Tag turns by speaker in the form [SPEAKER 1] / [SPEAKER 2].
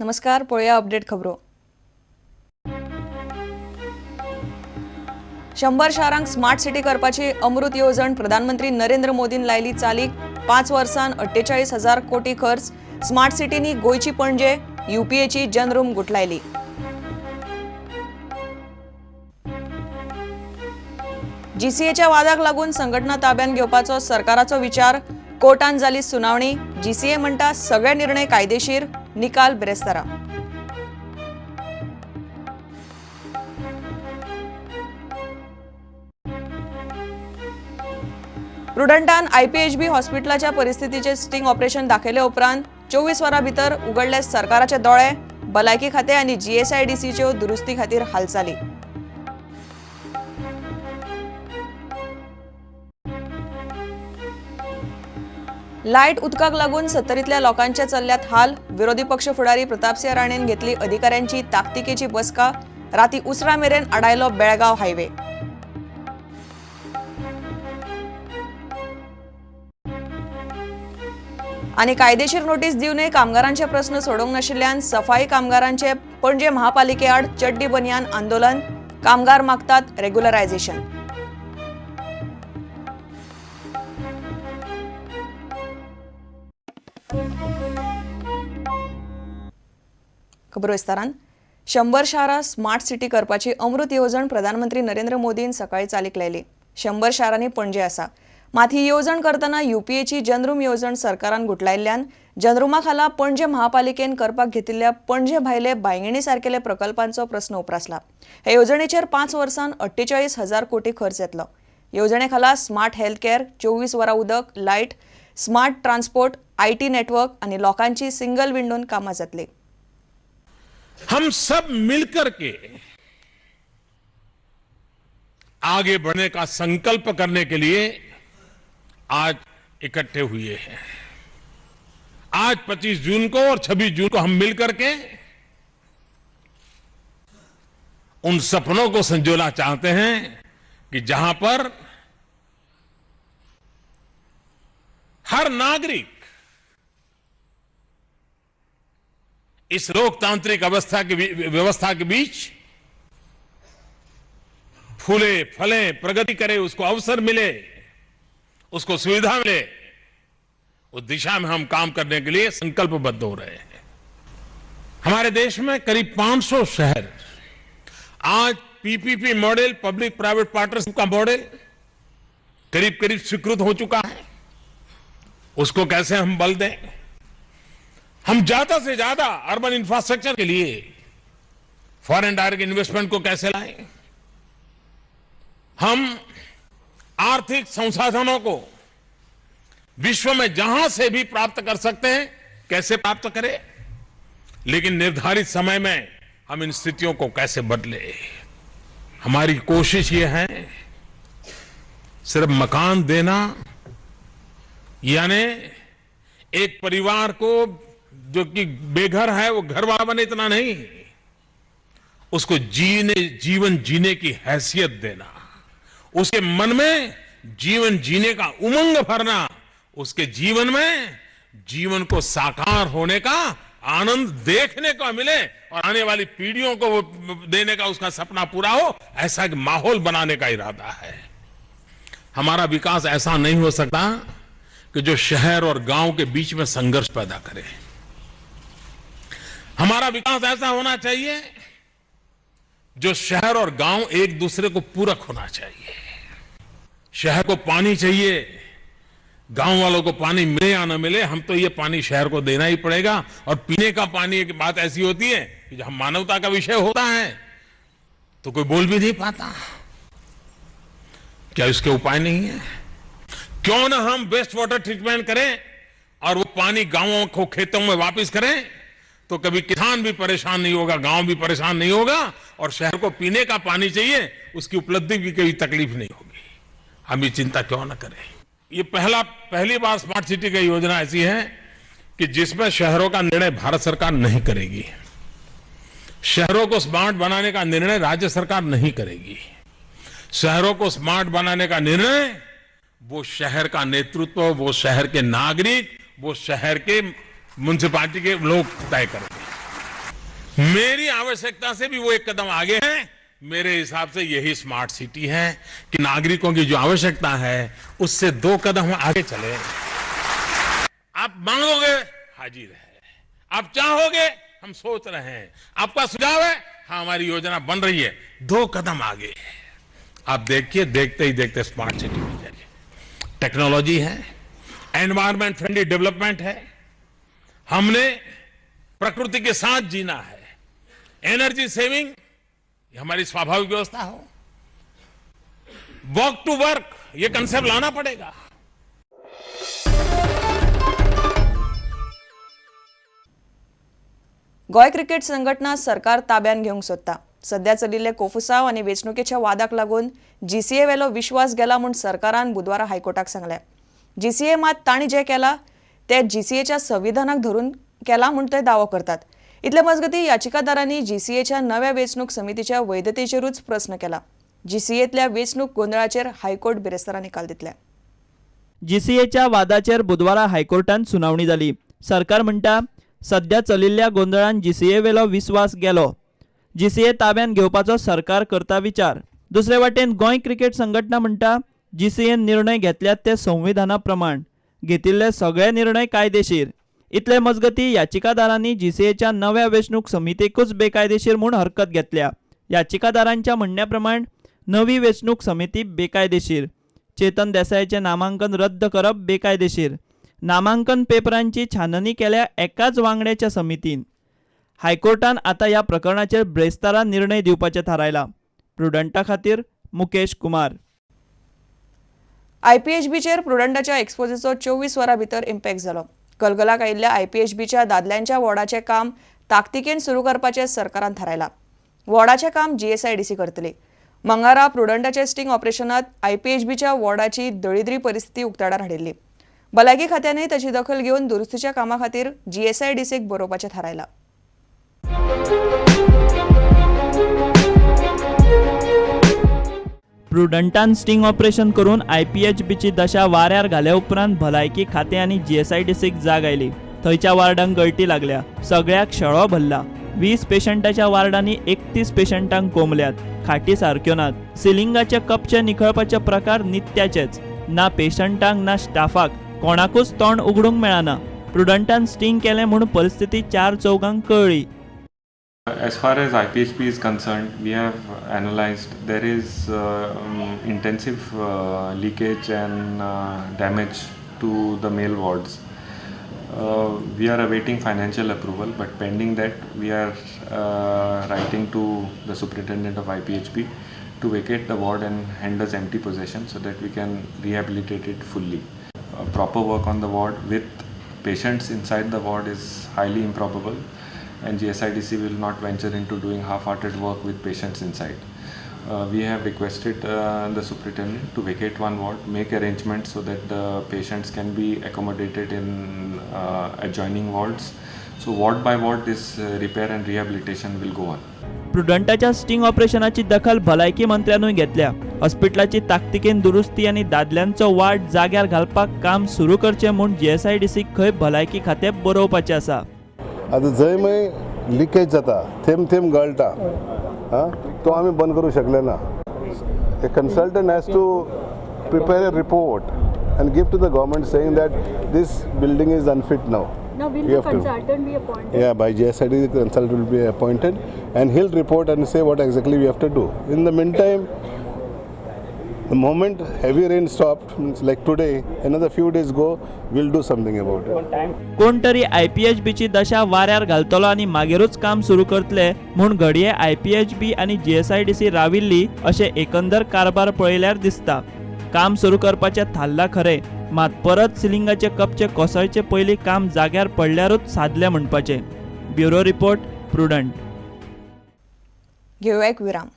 [SPEAKER 1] नमस्कार, पळोवया अपडेट खबरो. 100 शारांक स्मार्ट सिटी करपाची अमृत येवजण प्रधानमंत्री नरेंद्र मोदीन लायली चालीक. 5 वर्सांत 48,000 कोटी खर्च. स्मार्ट सिटींनी गोंयची पणजे, युपीएची जनरूम गुठलायली. जीसीएच्या वादाक लागून संघटना ताब्यात घेवपाचो सरकाराचो विचार. कोर्टान जाली सुनावणी. जीसीए म्हणटा सगळे निर्णय कायदेशीर, निकाल बिरेस्तारा. प्रुडंटान आयपीएचबी हॉस्पिटलाच्या परिस्थितीचे स्टिंग ऑपरेशन दाखयले उपरांत 24 वरां भितर उगडले सरकाराचे दोळे. भलायकी खातें आनी जीएसआयडीसीच्यो दुरुस्ती खातीर हालचाली. लायट उदकाक लागून सत्तरींतल्या लोकांचे चल्ल्यात हाल. विरोधी पक्ष फुडारी प्रतापसिंह राणेन घेतली अधिकाऱ्यांची ताकतिकेची बसका. राती उसरा मेरेन आडायलो बेळगांव हायवे. आनी कायदेशीर नोटीस दिवनय कामगारांचे प्रस्न सोडोवंक नाशिल्ल्यान सफाई कामगारांचे पणजे महापालिके आड चड्डी बनियान आंदोलन. कामगार मागतात रेग्युलरायझेशन. खबरो विस्तारान. 100 शारां स्मार्ट सिटी करपाची अमृत येवजण प्रधानमंत्री नरेंद्र मोदीन सकाळी चालीक लायली. 100 शारांनी पणजे आसा. मात ही येवजण करतना युपीएची जनरूम येवजण सरकारान गुठलायिल्ल्यान जनरुमा खाला पणजे महापालिकेन करपाक घेतिल्ल्या पणजे भायले बांयगिणी सारकेले प्रकल्पांचो प्रस्न उप्रासला. हे येवजणेचेर 5 वर्सांत 48,000 कोटी खर्च येतलो. येवजणे खाला स्मार्ट हेल्थ केअर, 24 वरां उदक, light, smart transport, IT network आनी लोकांची सिंगल विंडोन कामां जातली.
[SPEAKER 2] हम सब मिलकर के आगे बढ़ने का संकल्प करने के लिए आज इकट्ठे हुए हैं। आज 25 जून को और 26 जून को हम मिलकर के उन सपनों को संजोना चाहते हैं कि जहां पर हर नागरिक इस लोकतांत्रिक अवस्था की व्यवस्था के बीच फूले फले प्रगति करे, उसको अवसर मिले, उसको सुविधा मिले। उस दिशा में हम काम करने के लिए संकल्पबद्ध हो रहे हैं। हमारे देश में करीब 500 शहर आज PPP model, public private partnership का मॉडल करीब करीब स्वीकृत हो चुका है। उसको कैसे हम बल दें? हम ज्यादा से ज्यादा अर्बन इंफ्रास्ट्रक्चर के लिए फॉरेन डायरेक्ट इन्वेस्टमेंट को कैसे लाएं? हम आर्थिक संसाधनों को विश्व में जहां से भी प्राप्त कर सकते हैं कैसे प्राप्त करें? लेकिन निर्धारित समय में हम इन स्थितियों को कैसे बदले? हमारी कोशिश ये है, सिर्फ मकान देना यानी एक परिवार को जो कि बेघर है वो घर वाला बने इतना नहीं, उसको जीने जीवन जीने की हैसियत देना, उसके मन में जीवन जीने का उमंग भरना, उसके जीवन में जीवन को साकार होने का आनंद देखने को मिले और आने वाली पीढ़ियों को वो देने का उसका सपना पूरा हो, ऐसा एक माहौल बनाने का इरादा है। हमारा विकास ऐसा नहीं हो सकता कि जो शहर और गांव के बीच में संघर्ष पैदा करे। हमारा विकास ऐसा होना चाहिए जो शहर और गांव एक दूसरे को पूरक होना चाहिए। शहर को पानी चाहिए, गांव वालों को पानी मिले या ना मिले, हम तो ये पानी शहर को देना ही पड़ेगा। और पीने का पानी एक बात ऐसी होती है कि जब मानवता का विषय होता है तो कोई बोल भी नहीं पाता। क्या इसके उपाय नहीं है? क्यों ना हम वेस्ट वाटर ट्रीटमेंट करें और वो पानी गांवों को खेतों में वापस करें, तो कभी किसान भी परेशान नहीं होगा, गांव भी परेशान नहीं होगा और शहर को पीने का पानी चाहिए उसकी उपलब्धि की कोई तकलीफ नहीं होगी। हम ये चिंता क्यों ना करें? ये पहली बार स्मार्ट सिटी की योजना ऐसी है कि जिसमें शहरों का निर्णय भारत सरकार नहीं करेगी, शहरों को स्मार्ट बनाने का निर्णय राज्य सरकार नहीं करेगी। शहरों को स्मार्ट बनाने का निर्णय वो शहर का नेतृत्व, वो शहर के नागरिक, वो शहर के म्युनिसिपालिटी के लोग तय करेंगे। मेरी आवश्यकता से भी वो एक कदम आगे है। मेरे हिसाब से यही स्मार्ट सिटी है कि नागरिकों की जो आवश्यकता है उससे 2 कदम आगे चले। आप मांगोगे हाजिर है, आप चाहोगे हम सोच रहे हैं, आपका सुझाव है हाँ हमारी योजना बन रही है, 2 कदम आगे है। आप देखिए, देखते ही देखते स्मार्ट सिटी बन जाएगी। टेक्नोलॉजी है, एनवायरमेंट फ्रेंडली डेवलपमेंट है, हमने प्रकृति के साथ जीना है, एनर्जी सेविंग हमारी स्वाभाविक व्यवस्था हो, वॉक टू वर्क ये कंसेप्ट लाना पड़ेगा।
[SPEAKER 1] गोंय क्रिकेट संघटना सरकार ताब्यान घेवंक सोदता। सध्या चलिल्ले कोफुसाव आनी वेंचणुकेच्या वादाक लागून जीसीए वेलो विश्वास गेला म्हूण सरकारान बुधवारा हायकोर्टाक सांगलें। जीसीए मात तांणी जें केलां तें जीसीएच्या संविधानाक धरून केलां म्हूण ते दावो करतात। इतले मजगतीं याचिकादारांनी जीसीएच्या नव्या वेंचणूक समितीच्या वैधतेचेरूच प्रस्न केला। जीसीएतल्या वेंचणूक गोंदळाचेर हायकोर्ट बिरेस्तारा निकाल दितले।
[SPEAKER 3] जीसीएच्या वादाचेर बुधवारा हायकोर्टान सुनावणी जाली। सरकार म्हणटा सध्या चलिल्ल्या गोंदळान जीसीए वेलो विस्वास गेलो। जीसीए ताब्यान घेवपाचो सरकार करता विचार। दुसरे वाटेन गोंय क्रिकेट संघटना म्हणटा जीसीएन निर्णय घेतल्यात ते संविधाना प्रमाण, घेतिल्ले सगळे निर्णय कायदेशीर। इतले मजगती याचिकादारांनी जीसीएच्या नव्या वेंचणूक समितीकूच बेकायदेशीर म्हूण हरकत घेतल्या। याचिकादारांच्या म्हणण्या प्रमाण नवी वेंचणूक समिती बेकायदेशीर, चेतन देसायाचें नामांकन रद्द करप बेकायदेशीर, नामांकन पेपरांची छाननी केल्या एकाच वांगड्याच्या समितीन। हायकोर्टान आतां ह्या प्रकरणाचेर ब्रेस्तारा निर्णय दिवपाचें थारायलां। प्रुडंटा खातीर मुकेश कुमार।
[SPEAKER 1] आयपीएचबीचेर प्रुडंटाच्या एक्सपोजेचो 24 वरां भितर इम्पॅक्ट जालो। गलगलाक आयिल्ल्या आयपीएचबीच्या दादल्यांच्या वॉर्डाचें काम ताकतिकेन सुरू करपाचें सरकारान थारायलां। वॉर्डाचें काम जीएसआयडीसी करतली। मंगारा प्रुडंटाच्या स्टिंग ऑपरेशनांत आयपीएचबीच्या वॉर्डाची दळिद्री परिस्थिती उक्ताडार हाडिल्ली। भलायकी खात्यानय ताची दखल घेवन दुरुस्तीच्या कामा खातीर जीएसआयडीसीक बरोवपाचें थारायलां।
[SPEAKER 3] प्रुडंटान स्टिंग ऑपरेशन करून आयपीएचबीची दशा वाऱ्यार घाल्या उपरांत भलायकी खातें आनी जीएसआयडीसीक जाग आयली। थंयच्या वार्डांक गळटी लागल्या, सगळ्याक शेळो भरला। 20 पेशंटाच्या वार्डांनी 31 पेशंटांक कोंबल्यात, खाटी सारक्यो नात, सिलिंगाचे कपचे निखळपाचे प्रकार नित्याचेच। ना पेशंटांक ना स्टाफाक कोणाकूच तोंड उगडूंक मेळना। प्रुडंटान स्टिंग केलें म्हूण परिस्थिती 4 चौगांक कळ्ळी।
[SPEAKER 4] As far as IPHB is concerned, we have analyzed there is intensive leakage and damage to the male wards. We are awaiting financial approval, but pending that, we are writing to the superintendent of IPHB to vacate the ward and hand us empty possession so that we can rehabilitate it fully. Proper work on the ward with patients inside the ward is highly improbable, and GSIDC will not venture into doing half-hearted work with patients inside. We have requested the superintendent to vacate one ward, make arrangements so that the patients can be accommodated in adjoining wards. So ward by ward this repair and rehabilitation will go on.
[SPEAKER 3] प्रुडंटाच्या sting ऑपरेशनाची दखल भलायकी मंत्र्यानूय घेतल्या। हॉस्पिटलाची ताकतिकेन दुरुस्ती आनी दादल्यांचो ward जाग्यार घालपाक काम सुरू करचें म्हूण जीएसआयडीसीक खंय भलायकी खातें बरोवपाचें आसा।
[SPEAKER 5] आतां जंय मागीर लिकेज जाता, थेंब थेंब गळटा, आं तो आमी बंद करूंक शकले ना। A consultant has to prepare a report and give to the government saying that this building is unfit now.
[SPEAKER 6] Now will the consultant be appointed?
[SPEAKER 5] Yeah, by GSID the consultant will be appointed and he'll report and say what exactly we have to do. In the meantime, the moment heavy rain stopped, like today, another few days go, we'll do something about it.
[SPEAKER 3] कोण तरी आयपीएचबीची दशा वाऱ्यार घालतलो आनी मागीरूच काम सुरू करतले म्हूण घडये आयपीएचबी आनी जीएसआयडीसी राविल्ली अशें एकंदर कारभार पळयल्यार दिसता। काम सुरू करपाचें थारलां खरें, मात परत सिलिंगाचे कपचे कोसळचे पयलीं काम जाग्यार पडल्यारूच सादलें म्हणपाचें। Bureau report, Prudent.
[SPEAKER 1] घेवया एक विराम।